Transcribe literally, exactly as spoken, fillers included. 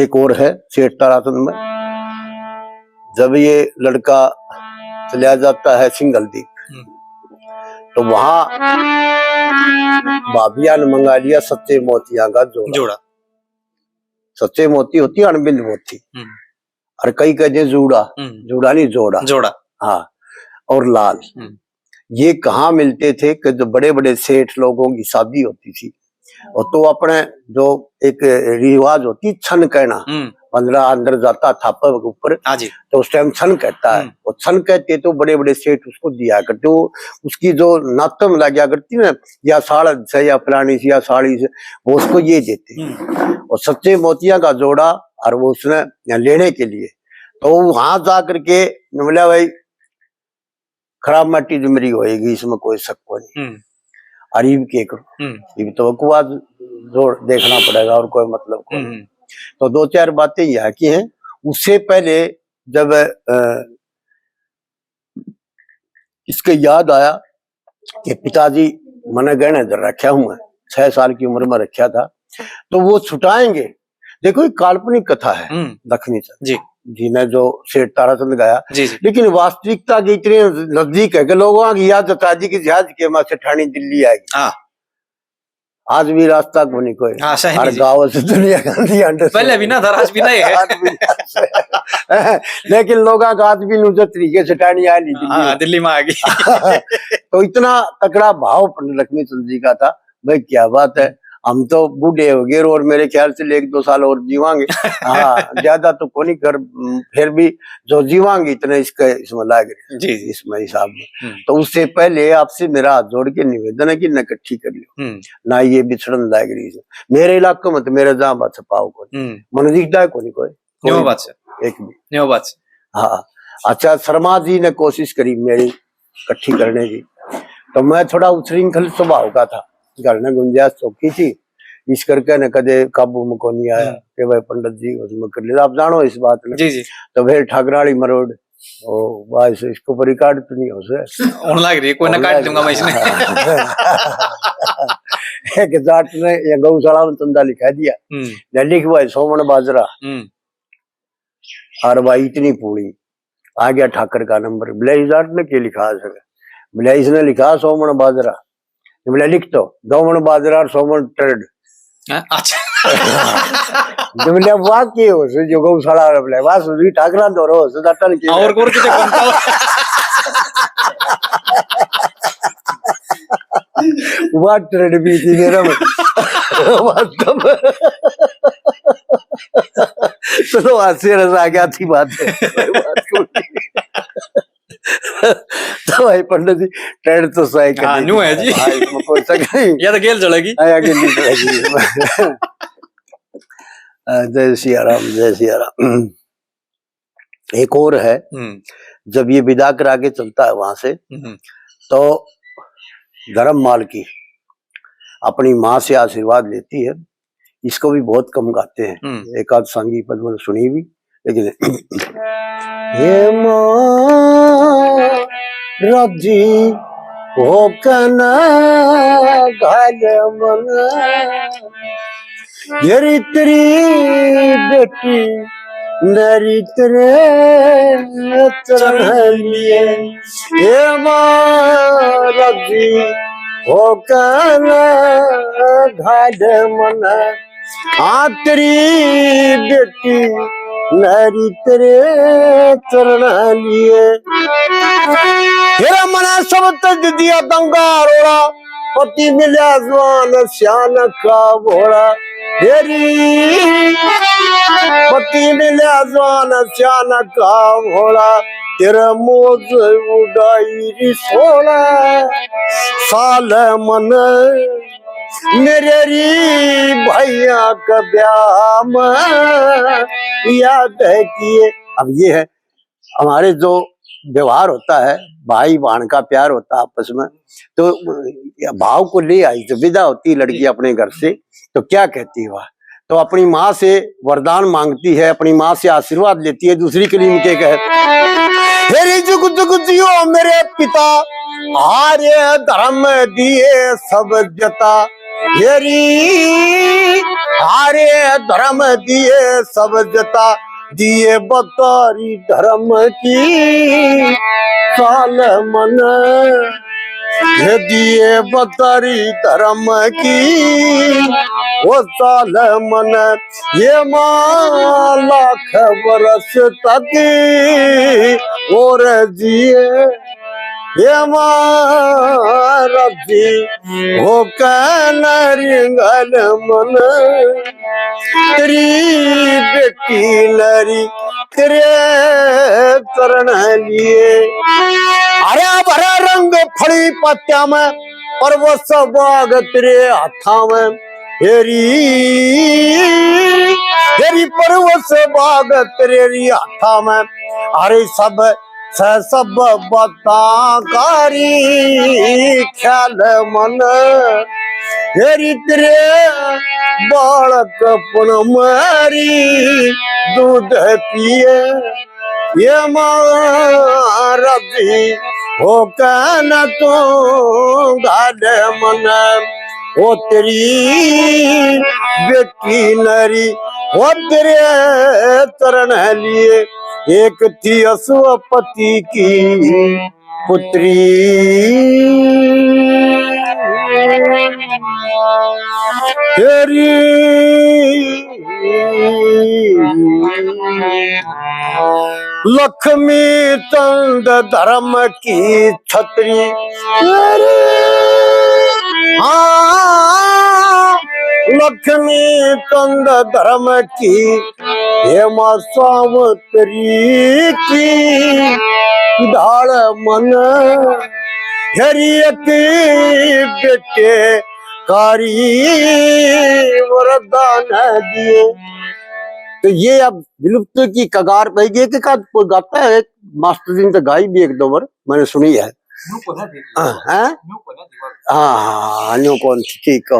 एक और है सेठ ताराचंद में, जब ये लड़का चला जाता है सिंगल दीप, हम्म। तो वहां भाभिया ने मंगा लिया सच्चे मोतिया का जोड़ा। जोड़ा। सच्चे मोती होती है अनबिंद मोती, हम्म। और कई कहते हैं जूड़ा, हम्म। जूड़ा नहीं, जोड़ा। जोड़ा। हाँ, और लाल। हम्म। ये कहाँ मिलते थे कि जो बड़े बड़े सेठ लोगों की शादी होती थी, और तो अपने जो एक रिवाज होती छन कहना, हम्म। पंद्रह अंदर जाता थापे के ऊपर, हाँ जी। तो उस टाइम छन कहता है। हम्म। और छन कहते तो बड़े बड़े सेठ उसको दिया करते, वो उसकी जो नातम लग गया करती ना, या साल से या फलानी से या साली से, वो उसको ये देते। हम्म। और सच्चे मोतिया का जोड़ा, और वो उसने लेने के लिए, तो वहां जा करके बोला, भाई, खराब माटी जमरी होएगी, इसमें कोई शक को नहीं। हम्म। और इब के करूं? हम्म। इब तो बकवास जोड़ देखना पड़ेगा और कोई मतलब को नहीं। हम्म। तो दो चार बातें यहाँ की हैं। उससे पहले जब, अ, इसके याद आया कि पिताजी, मैंने गहने धर रखा हूं, मैं छह साल की उम्र में रखा था, तो वो छुटाएंगे। देखो, एक काल्पनिक कथा है हम्म। लक्ष्मी चंद जी। जी ने जो सेठ ताराचंद गाया, जी, जी। लेकिन वास्तविकता के इतने नजदीक है कि लोगों की याद जता दी कि जहाज के माँ सेठानी दिल्ली आएगी। हाँ। आज भी रास्ता को नहीं कोई। हाँ, सही हर नहीं जी। गाँव से दुनिया गांधी अंडे से। पहले भी ना था, आज भी नहीं है। आज भी ना है। लेकिन लोगों का आज भी नुजत रही है, सेठानी आ ली दिल्ली हाँ, में। दिल्ली में आ गई। तो इतना तकड़ा भाव पंडित लक्ष्मी चंद जी का था। भाई, क्या बात है, हम तो बूढ़े हो गए और मेरे ख्याल से एक दो साल और जीवांगे। हाँ, ज्यादा तो कोनी कर, फिर भी जो जीवांगे इतने इसके, इसमें लाग रहे, जी, जी। इसमें हिसाब में। हम्म। तो उससे पहले आपसे मेरा हाथ जोड़ के निवेदन है कि न इकट्ठी कर लियो, हम्म। ना ये बिछड़न लाग रही है। मेरे इलाके में तो मेरे जहाँ बात पाओ को हम्म। मन दिखता है कोनी कोई, न्यो कोई बात है। एक भी। न्यो बात है। हाँ, अच्छा, शर्मा जी ने कोशिश करी मेरी इकट्ठी करने की, तो मैं थोड़ा उच्छृंखल स्वभाव का था, घर में गुंजाइश चौकी थी, इस करके ने कदे काबू में को नहीं आया हम्म। कि भाई पंडित जी उसमें कर लिया, आप जानो इस बात में। जी, जी। तो फिर ठाकराली मरोड़, ओ, भाई से इसको पर रिकॉर्ड तो नहीं हो से। होने लग रही है, कोई ना होने काट लग दूंगा मैं रही इसने। है। एक जाट ने या गौशाला में चंदा लिखा दिया, हम्म। ले लिख भाई, सोमन बाजरा। हम्म। और भाई इतनी पूरी, आ गया ठाकर का नंबर। बोले, "इस जाट ने के लिखा सर?" बोले, "इसने लिखा सोमन बाजरा।" बोले, "लिख तो, दो मण बाजरा और सौ मण टर्ड।" हाँ, अच्छा। जब बोले, "वाह, के हो से जो गौशाला वाला बोले, वाह, सुधी ठाकरा दो रो से, जाटा ने के और, और किते बनता हो?" वाह, टर्ड भी थी मेरा में। वास्तव में। चलो, हास्य रस आ गया थी बात है। तो भाई पंडित जी, टर्ड तो सही कर हाँ, दी न्यू थी। है जी। हाँ, इसमें कोई शक नहीं। या तो गेल चलेगी। हाँ, या गेल नहीं चलेगी। अ, जय सिया राम, जय सिया राम। एक और है, हम्म। जब ये विदा करा के चलता है वहां से, हम्म। तो धर्म माल की अपनी माँ से आशीर्वाद लेती है। इसको भी बहुत कम गाते हैं, हम्म। एक आध सांगी पद मैंने सुनी भी, लेकिन हे माँ राजी होकर ना घाल मन, ये री तेरी बेटी नरी तेरे चरण लिए। हे माँ राजी होकर ना घाल मन, आ तेरी बेटी नरी तेरे चरण लिए। हेरा मना सब तज दिया दंगा रोड़ा, पति मिल्या जवान सियान का भोला। हेरी पति मिल्या जवान सियान का भोला, तेरा मौज उड़ाई री सोला। साल मन मेरे री भैया का ब्याह में याद है किए। अब ये है हमारे जो व्यवहार होता है, भाई बहन का प्यार होता है आपस में, तो भाव को ले आई, जब विदा होती है लड़की अपने घर से, तो क्या कहती है वह? तो अपनी माँ से वरदान मांगती है, अपनी माँ से आशीर्वाद लेती है, दूसरी कली में के कहे, "हे रे जुग जुग जियो मेरे पिता, आर्य धर्म दिए सब जता।" हेरी हारे धर्म दिए सब जता, दिए बतारी धर्म की साल मन। हे दिए बतारी धर्म की वो साल मन, ये माँ लाख बरस तक और जिए। हे माँ राजी हो कहना रिंगल मन, तेरी बेटी नरी तेरे चरण लिए। हरा भरा रंग फली पत्तियां में, परवस बाग तेरे हाथा में। हेरी, हेरी परवस बाग तेरे हाथा में। अरे सब सै सब बातां कारी ख्याल मन, हेरी तेरे बालकपण मारी दूध पिए। ये माँ राजी हो कहना तू गाल मन, ओ तेरी बेटी नरी, ओ तेरे चरण लिए। एक थी अश्वपति की पुत्री, तेरी लक्ष्मी चंद धर्म की छतरी। हाँ, लक्ष्मी चंद धर्म की, हे माँ सावित्री की ढाल मन। हेरी एक बेटे कारी वरदान दिए। तो ये अब विलुप्त की कगार पे गए कि का कोई गाता है, मास्टर जी ने तो गाई भी एक दो बार, मैंने सुनी है। न्यू कोना दे दिया। हाँ, हैं? न्यू कोना दे दिया। हाँ, हाँ, न्यू कौन थी, ठीक है।